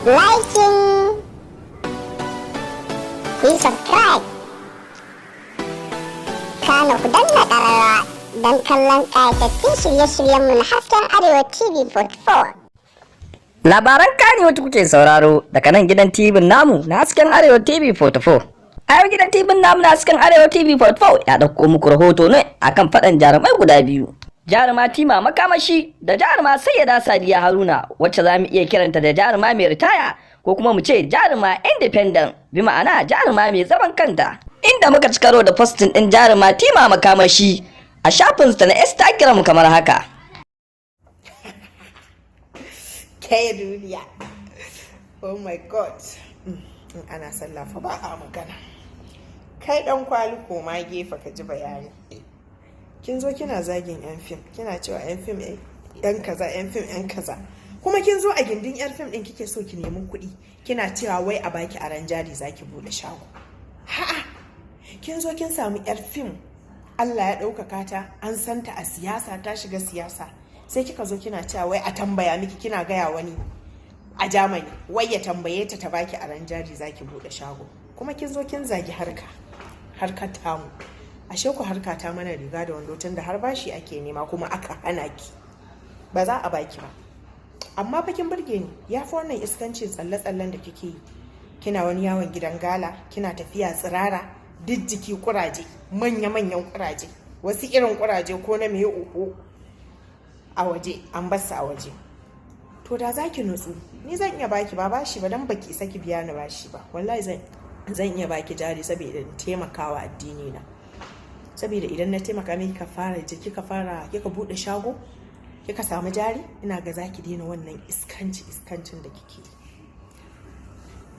Liking, ku yi subscribe, kana ku danna ƙararrawa don kallon ƙayatattun shirye-shiryenmu na hasken Arewa TV 44. Labaran Kannywood kuke sauraro daga nan gidan TV namu na hasken Arewa TV 44. A yau gidan TV namu na hasken Arewa TV 44 ya ɗauko muku rahoto ne akan faɗan jarumai guda biyu. Jaruma Tima Makamashi da jaruma Sayyada Sadiya Haruna, wacce za mu iya kiranta da jaruma mai ritaya ko kuma mu ce jaruma independent, bi ma'ana jaruma mai zaman kanta. Inda muka ci karo da posting ɗin jaruma Tima Makamashi a shafinsa na Instagram kamar haka. Kai duniya, oh my God, in ana sallah fa ba a magana. Kai dan kwali, koma gefe ka ji bayani. Kin zo kina zagin yan fim, kina cewa yan fim yan kaza, yan fim yan kaza, kuma kin zo a gindin yan fim din kike so ki nemi kuɗi, kina cewa wai a baki aran jari zaki bude shago. Ha'a, kin zo kin samu yar fim, Allah ya ɗaukaka ta, an santa a siyasa, ta shiga siyasa, sai kika zo kina cewa wai a tambaya miki, kina gaya wani a Germany wai ya tambaye ta ta baki aran jari zaki bude shago. Kuma kin zo kin zagi harka, harkar tamu. Ashe ku harka ta mana riga da wando, tun da har bashi ake nema kuma aka hana ki, ba za a baki ba. Amma fa kin burge ni, ya fi wannan iskancin tsalle-tsallen da kike yi, kina wani yawon gidan gala, kina tafiya tsirara, duk jiki kuraje, manya-manyan kuraje, wasu irin kuraje ko na mai oho a waje, an basu a waje. To da za ki nutsu, ni zan iya baki, ba bashi ba, dan baki isa ki biya ni bashi ba. Wallahi zan iya baki jari saboda in taimakawa addini na, saboda idan na taimaka miki ka fara kika fara kika bude shago, kika samu jari, ina ga zaki daina wannan iskanci iskancin da kike yi.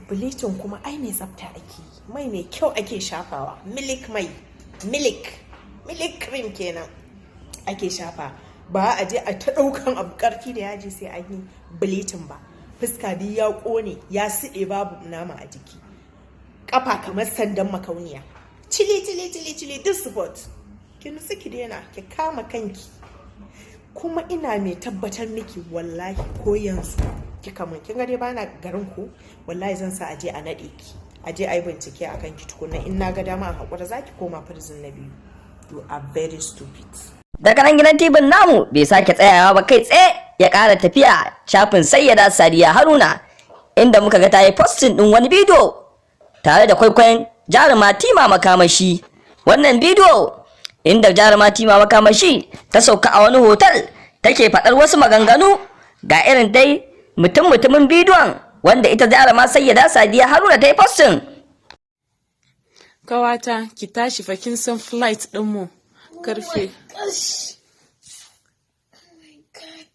Bleaching kuma ai mai tsafta ake yi, mai mai kyau ake shafawa, milk mai, milk milk cream kenan ake shafa, ba a je a ta daukan abu karfi da yaji sai an yi bleaching ba. Fuska biyu ya kone, ya siɗe, babu nama a jiki, kafa kamar sandan makauniya, cili cili cili cili, duk spot. Ki nutsu, ki daina, ki kama kanki. Kuma ina mai tabbatar miki, wallahi ko yanzu kika mun, kin ga dai bana garin ku, wallahi zan sa aje a nade ki, aje a yi bincike akan ki tukunna. In na ga dama a hakura, zaki koma prison na biyu. You are very stupid. Daga nan gidan tibin namu bai sake tsayawa ba, kai tsaye ya ƙara tafiya shafin Sayyada Sadiya Haruna, inda muka ga ta yi posting ɗin wani bidiyo tare da kwaikwayon jaruma Tima Makamashi. Wannan bidiyo inda jaruma Tima Makamashi ta sauka a wani hotel take faɗar wasu maganganu. Ga irin dai mutum mutumin bidiyon wanda ita jaruma Sayyada Sadiya Haruna ta yi posting. Kawata, ki tashi fa, kin san flight ɗinmu karfe. Oh my God.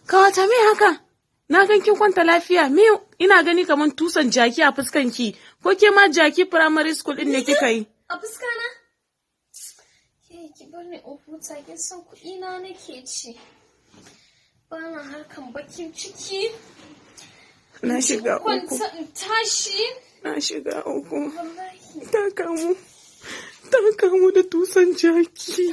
Kawata, me haka? Na gan kin kwanta lafiya. Me ina gani kamar tusan jaki a fuskan ki? Ko ke ma jaki primary school ɗin ne kika yi? A fuska na? Ke, ki bar ni in huta, kin san kuɗi na nake ci. Ba na harkan bakin ciki. Na shiga uku. Kwanta in tashi. Na shiga uku. Wallahi. Ta kamu. Ta kamu da tusan jaki.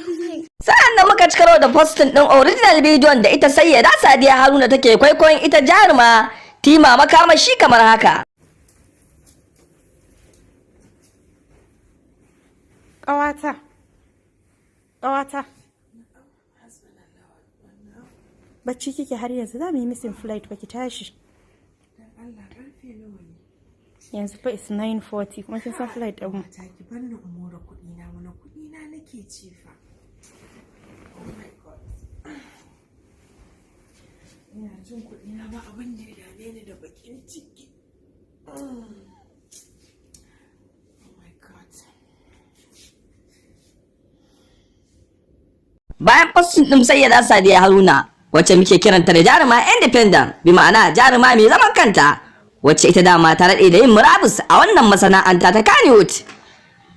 Sa'an nan muka ci karo da posting ɗin original bidiyon da ita Sayyada Sadiya Haruna take kwaikwayon ita jaruma Tima Makamashi kamar haka. Ƙawata, ƙawata. Bacci kike har yanzu? Za mu yi missing flight ba, ki tashi. Yanzu fa is 9:40, kuma kin san flight ɗin mu. Ta ki bar ni in more kuɗi na, wani kuɗi na nake ci fa. Oh my God, ina jin kuɗi na, ba abin da ya dame ni da bakin ciki. Oh my God. Bayan posting ɗin Sayyada Sadiya Haruna, wacce muke kiranta da jaruma independent, bi ma'ana jaruma mai zaman kanta, wacce ita dama ta daɗe da yin murabus a wannan masana'anta ta Kannywood,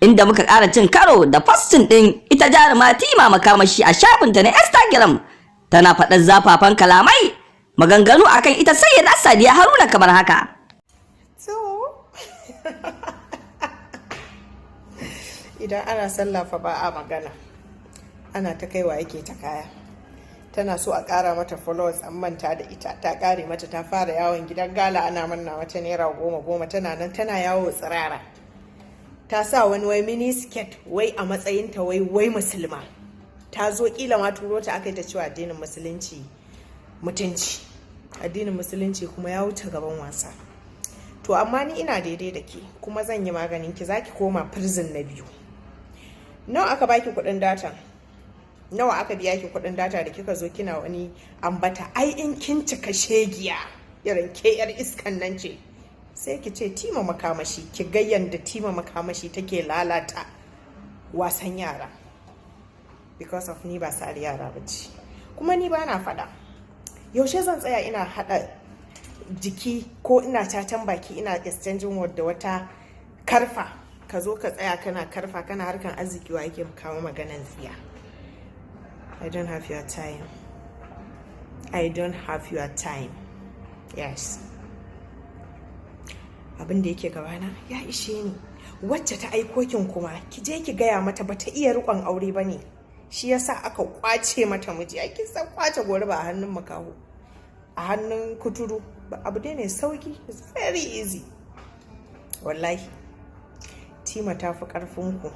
inda muka ƙara cin karo da posting ɗin ita jaruma Tima Makamashi a shafinta na Instagram, tana faɗar zafafan kalamai, maganganu akan ita Sayyada Sadiya Haruna kamar haka. To, idan ana sallah fa ba a magana, ana ta kaiwa yake ta kaya. Tana so a ƙara mata followers, an manta da ita, ta ƙare mata, ta fara yawon gidan gala ana manna mata ₦10-10. Tana nan tana yawo tsirara, ta sa wani wai mini skirt, wai a matsayinta wai musulma. Ta zo kila ma turo ta aka yi ta cewa addinin Musulunci mutunci, addinin Musulunci kuma ya wuce gaban wasa. To amma ni ina daidai da ke, kuma zan yi maganin ki. Zaki koma prison na biyu. Nawa aka baki kuɗin data? Nawa aka biya ki kuɗin data da kika zo kina wani ambata? Ai in kin cika shegiya irin ke, yar iskan nan ce, sai ki ce Tima Makamashi. Ki ga yanda Tima Makamashi take lalata wasan yara, because of ni ba sa'ar yara ba ce, kuma ni ba na faɗa. Yaushe zan tsaya ina haɗa jiki ko ina catan baki, ina exchanging word da wata karfa? Ka zo ka tsaya kana karfa, kana harkan arziki, wa yake kawo maganan tsiya? I don't have your time. I don't have your time. Yes, abin da yake gabana ya ishe ni. Wacce ta aiko kin kuma, ki je ki gaya mata bata iya riƙon aure ba ne, shi yasa aka kwace mata miji. Ai kin san kwace gori ba a hannun makaho, a hannun kuturu ba abu ne mai sauki. It's very easy. Wallahi Tima ta fi karfin ku.